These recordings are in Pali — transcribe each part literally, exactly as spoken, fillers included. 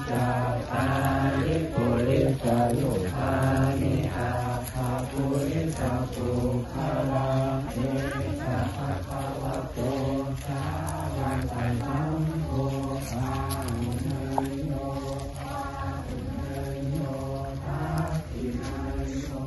Cattāri purisayugāni aṭṭha purisapuggalā, esa bhagavato sāvakasaṅgho, āhuneyyo pāhuneyyo dakkhiṇeyyo.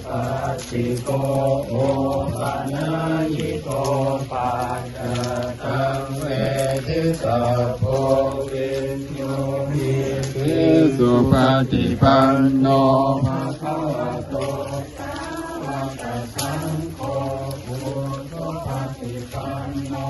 Pacceko opanayiko paccattaṃ veditabbo viññūhīti. Supaṭipanno bhagavato sāvakasaṅgho, ujupaṭipanno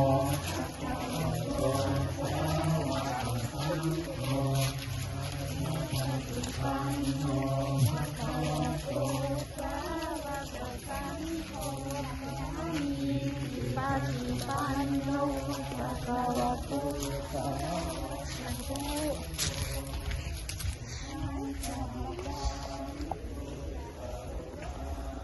bhagavato sāvakasaṅgho,